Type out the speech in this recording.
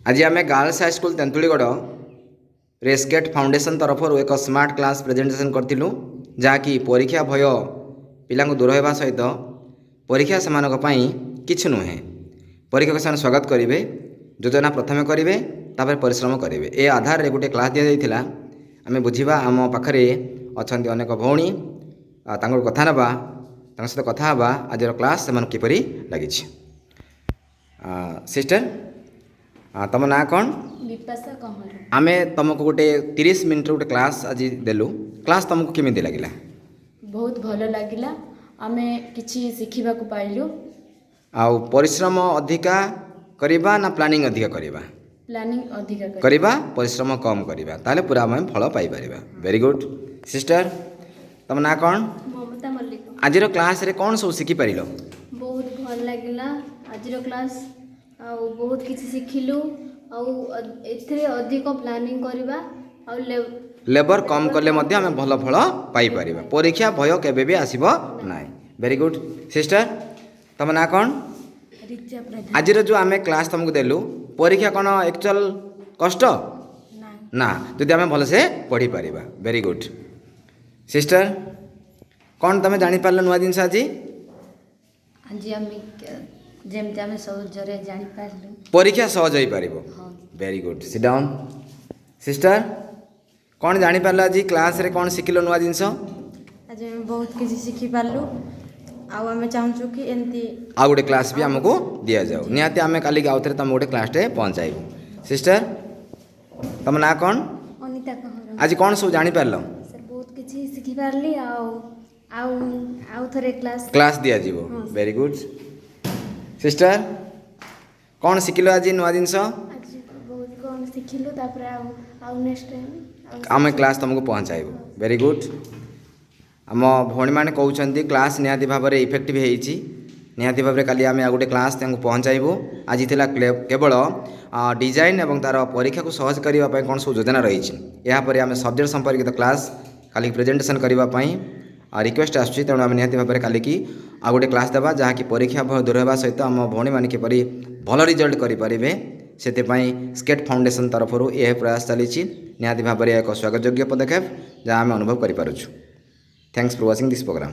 ଆଜି ଆମେ girls high school ତେନ୍ତୁଳିଗଡ଼ ରେସ୍କେଟ୍ foundation ତରଫରୁ ଏକ ସ୍ମାର୍ଟ କ୍ଲାସ୍ ପ୍ରେଜେଣ୍ଟେସନ୍ କରିଥିଲୁ, ଯାହାକି ପରୀକ୍ଷା ଭୟ ପିଲାଙ୍କୁ ଦୂର ହେବା ସହିତ ପରୀକ୍ଷା ସେମାନଙ୍କ ପାଇଁ କିଛି ନୁହେଁ। ପରୀକ୍ଷାକୁ ସେମାନେ ସ୍ୱାଗତ କରିବେ, ଯୋଜନା ପ୍ରଥମେ କରିବେ, ତାପରେ ପରିଶ୍ରମ କରିବେ। ଏ ଆଧାରରେ ଗୋଟିଏ କ୍ଲାସ୍ ଦିଆଯାଇଥିଲା। ଆମେ ବୁଝିବା, ଆମ ପାଖରେ ଅଛନ୍ତି ଅନେକ ଭଉଣୀ, ଆଉ ତାଙ୍କୁ କଥା ନେବା, ତାଙ୍କ ସହିତ କଥା ହେବା, ଆଜିର କ୍ଲାସ୍ ସେମାନଙ୍କୁ କିପରି ଲାଗିଛି। ସିଷ୍ଟର, ତମ ନାଁ କ'ଣ? ବିପାଶା କହଁର। ଆମେ ତୁମକୁ ଗୋଟେ 30 ମିନିଟ୍ର ଗୋଟେ କ୍ଲାସ୍ ଆଜି ଦେଲୁ। କ୍ଲାସ୍ ତୁମକୁ କେମିତି ଲାଗିଲା? ବହୁତ ଭଲ ଲାଗିଲା। ଆମେ କିଛି ଶିଖିବାକୁ ପାଇଲୁ। ଆଉ ପରିଶ୍ରମ ଅଧିକା କରିବା ନା ପ୍ଲାନିଂ ଅଧିକା କରିବା? ପ୍ଲାନିଂ ଅଧିକା କରିବା। କରିବା, ପରିଶ୍ରମ କମ୍ କରିବା, ତାହେଲେ ପୁରା ଆମେ ଫଳ ପାଇପାରିବା। Very good. ସିଷ୍ଟର, ତମ ନାଁ କ'ଣ? ମମତା ମଲ୍ଲିକ। ଆଜିର କ୍ଲାସ୍ରେ କ'ଣ ସବୁ ଶିଖିପାରିଲ? ବହୁତ ଭଲ ଲାଗିଲା ଆଜିର କ୍ଲାସ୍, ଆଉ ବହୁତ କିଛି ଶିଖିଲୁ, ଆଉ ଏଥିରେ ଅଧିକ ପ୍ଲାନିଂ କରିବା ଆଉ ଲେବର କମ୍ କଲେ ମଧ୍ୟ ଆମେ ଭଲ ଫଳ ପାଇପାରିବା। ପରୀକ୍ଷା ଭୟ କେବେ ବି ଆସିବ ନାହିଁ। Very good. ସିଷ୍ଟର, ତମ ନାଁ କ'ଣ? ରିଚା ପ୍ରଧାନ। ଆଜିର ଯେଉଁ ଆମେ କ୍ଲାସ୍ ତୁମକୁ ଦେଲୁ, ପରୀକ୍ଷା କ'ଣ ଆକ୍ଚୁଆଲ କଷ୍ଟ ନା, ଯଦି ଆମେ ଭଲସେ ପଢ଼ିପାରିବା? Very good. ସିଷ୍ଟର, କ'ଣ ତୁମେ ଜାଣିପାରିଲ ନୂଆ ଜିନିଷ ଆଜି? ଆଜି ଆମେ ଯେମିତି ଆମେ ସହଜରେ ଜାଣିପାରିଲୁ। ପରୀକ୍ଷା ସହଜ ହେଇପାରିବ। ହଁ। Very good, sit down. Sister, କ'ଣ ଜାଣିପାରିଲ ଆଜି କ୍ଲାସ୍ରେ? କ'ଣ ଶିଖିଲ ନୂଆ ଜିନିଷ? ଆଜି ଆମେ ବହୁତ କିଛି ଶିଖିପାରିଲୁ, ଆଉ ଆମେ ଚାହୁଁଛୁ କି ଏମିତି ଆଉ ଗୋଟେ କ୍ଲାସ୍ ବି ଆମକୁ ଦିଆଯାଉ। ନିହାତି ଆମେ କାଲିକି ଆଉ ଥରେ ତୁମ ଗୋଟେ କ୍ଲାସ୍ଟେ ପହଞ୍ଚାଇବୁ। ସିଷ୍ଟର, ତୁମ ନାଁ କ'ଣ? ଅନିତା କହଁର। ଆଜି କ'ଣ ସବୁ ଜାଣିପାରିଲ? ସାର୍, ବହୁତ କିଛି ଶିଖିପାରିଲି, ଆଉ ଆଉ ଆଉ ଥରେ କ୍ଲାସ୍ କ୍ଲାସ୍ ଦିଆଯିବ। Very good. ସିଷ୍ଟର, କ'ଣ ଶିଖିଲ ଆଜି ନୂଆ ଜିନିଷ? ଆଜି ବହୁତ କ'ଣ ଶିଖିଲୁ, ତାପରେ ଆଉ ଆଉ ନେକ୍ସଟ ଟାଇମ୍ ଆଉ ଆମେ କ୍ଲାସ୍ ତୁମକୁ ପହଞ୍ଚାଇବୁ। Very good. ଆମ ଭଉଣୀମାନେ କହୁଛନ୍ତି କ୍ଲାସ୍ ନିହାତି ଭାବରେ ଇଫେକ୍ଟିଭ୍ ହେଇଛି। ନିହାତି ଭାବରେ କାଲି ଆମେ ଆଉ ଗୋଟେ କ୍ଲାସ୍ ତାଙ୍କୁ ପହଞ୍ଚାଇବୁ। ଆଜି ଥିଲା କେବଳ ଡିଜାଇନ୍ ଏବଂ ତା'ର ପରୀକ୍ଷାକୁ ସହଜ କରିବା ପାଇଁ କ'ଣ ସବୁ ଯୋଜନା ରହିଛି। ଏହାପରେ ଆମେ ସବଜେକ୍ଟ ସମ୍ପର୍କିତ କ୍ଲାସ୍ କାଲି ପ୍ରେଜେଣ୍ଟେସନ୍ କରିବା ପାଇଁ ରିକ୍ୱେଷ୍ଟ ଆସୁଛି। ତେଣୁ ଆମେ ନିହାତି ଭାବରେ କାଲିକି ଆଉ ଗୋଟେ କ୍ଲାସ୍ ଦେବା, ଯାହାକି ପରୀକ୍ଷା ଭୟ ଦୂର ହେବା ସହିତ ଆମ ଭଉଣୀମାନେ କିପରି ଭଲ ରେଜଲ୍ଟ କରିପାରିବେ, ସେଥିପାଇଁ ସ୍କେଟ୍ ଫାଉଣ୍ଡେସନ୍ ତରଫରୁ ଏହା ପ୍ରୟାସ ଚାଲିଛି। ନିହାତି ଭାବରେ ଏକ ସ୍ୱାଗତଯୋଗ୍ୟ ପଦକ୍ଷେପ, ଯାହା ଆମେ ଅନୁଭବ କରିପାରୁଛୁ। Thanks for watching this program.